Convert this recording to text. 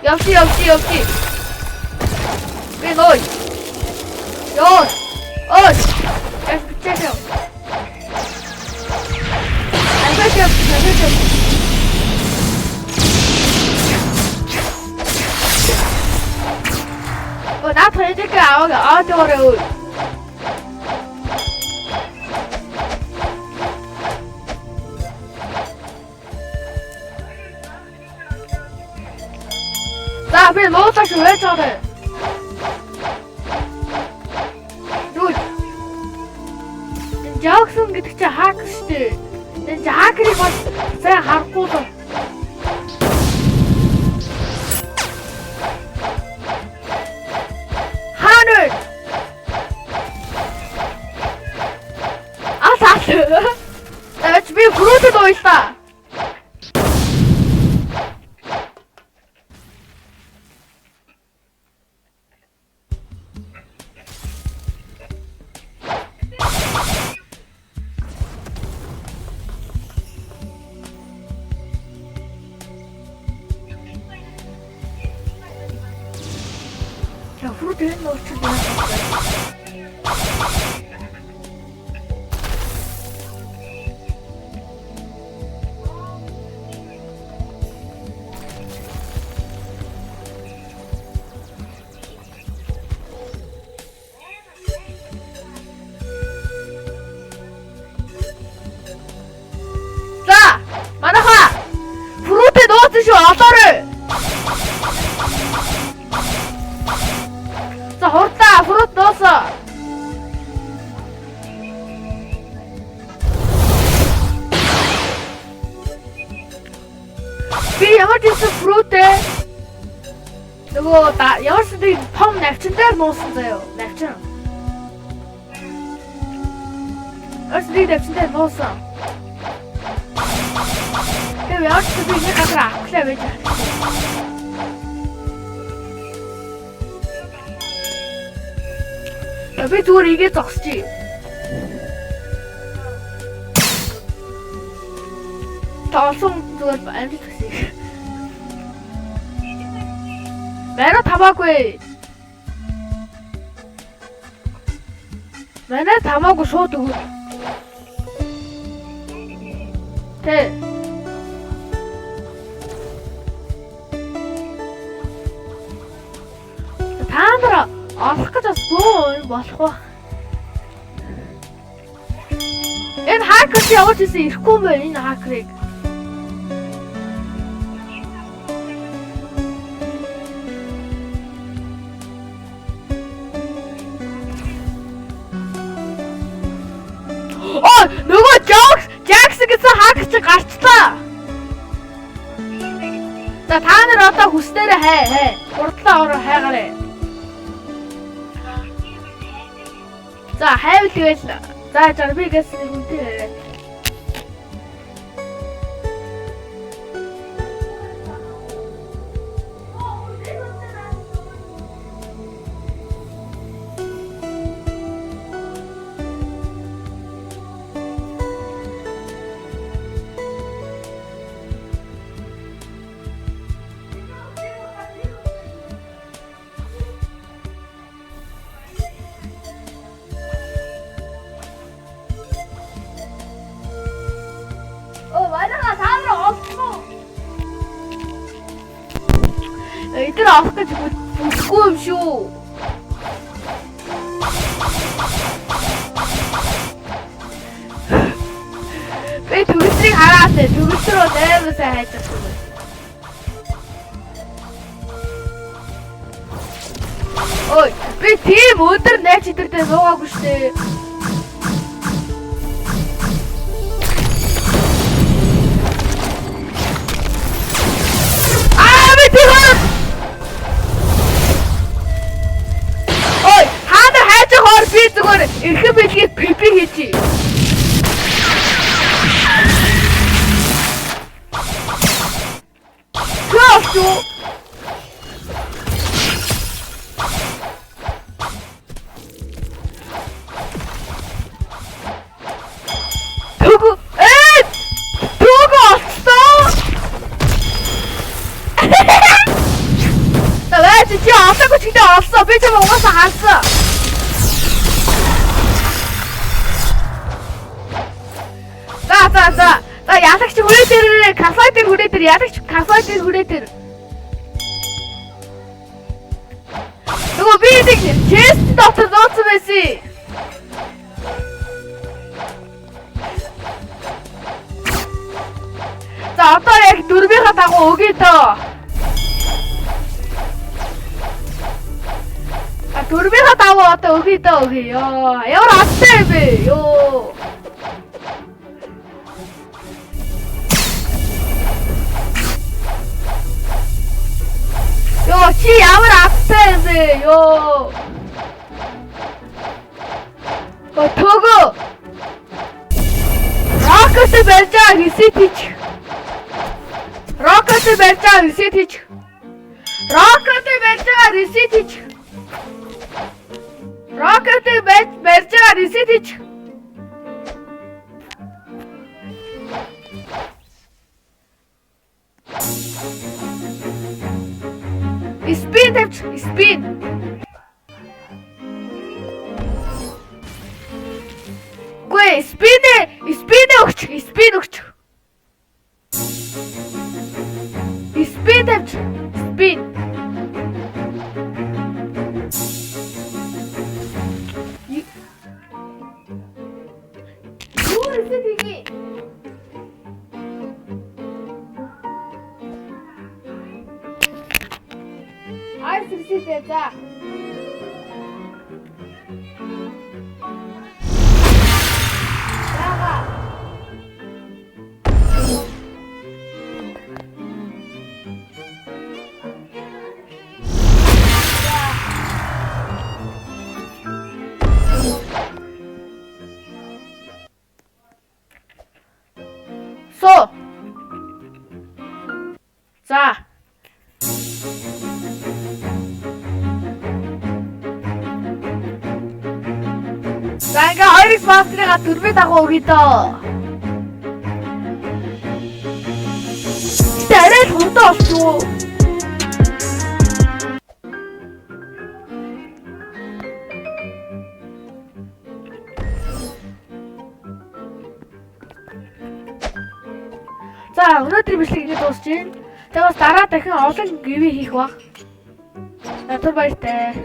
Явчих, явчих, явчих. Би ной. Йоо. Ой. Яс бичээсэй. Альберт явчих, Альберт явчих. Оо, наад хоёрыг аваа аваад яваарай өө. За би нууцаа шүү байж байгаа. Юу? Энэ Jackson гэдэг чинь хакер шүү дээ. Энэ хакерыг бас сайн харахгүй л. Хаана вэ? Ас ас. Эч би fruit д уйлаа. За fruit энэ нууц байна. За, манайхаа fruit ээ нууцсан шүү, олоорой. За хурдлаа, fruit нуусан. Би ямар ч гэсэн fruit ээ нөгөө ямар ч нэг том навчин дээр нуусан заяо. Навчин. Ямар ч нэг навчин дээр нуусан. Тэгээ ямар ч би нэг газар авахлаа байж байгаа. Би зүгээр игээ зогсчих. Тоолсон зүгээр амжилт хүсье. Манай тамаагүй. Манай тамаагүй шууд өгөө. Тэ. Та нар олох гэж бас бөө юм болох ба. Энэ хакер чи ямар ч гэсэн ирэхгүй юм байна энэ хакерыг. Оо, нөгөө Jokes Jackson гэсэн хакер чи гарчлаа. За та нар одоо хүснээрээ хай хай. Хурдлаа ороо хайгаарай. За хайвал тэгэл за жаа би гэсэн нэг хүнтэй яриа. Оо, манайха та нар олсон уу? Эдгээр олох гэж бүлэхгүй юм шүү. Би төгсрийг хараад төгсөр бол амар сайн хайж байгаа юм. Ой, би тийм өндөр найч өдөртөө суугаагүй шүү дээ. Аа, би тийм. Ой, та нар хайж байгаа би зүгээр эрхэм бэлгийг пипи хийчихье. Юу? Төгөө ээ төгөө олцсон. Чи олоогүй ч гэдэг олсон. Би чамайг угаасаа харсан. За за за. За ялагч хүрээ дээр кафе дээр хүрээ дээр ялагч кафе дээр хүрээ дээр. Нөгөө би нэг chest дотор нууцсан байсан. За одоо яг дөрвийнхаа дагуу өгье дөө. А дөрвийнхаа дагуу одоо өгье дөө өгье. Йоо, ямар адтай юм бэ? Йоо. Йоо, чи ямар адтай юм бэ? Йоо. О төгөө. Рокет барьж байгаа reset хийчих. Рокет барьж байгаа reset хийчих. Рокет барьж байгаа reset хийчих. Рокет барьж байгаа reset хийчих. Spin тавьчих, spin. Гүй, spin spin өгч, spin өгч. Spin тавьчих, spin. Юу reset хийгий? Ice reset за. Яга. За. Су. За. За ингээ 2x master-ыг дөрвийн дагуу өгье дөө. Гэтэ арай л хурдан болчихвоо. За өнөөдрийн бичлэг ингэ дуусч байна. Тэгээ бас дараа дахин олон giveaway хийх баг. За түр баяртай.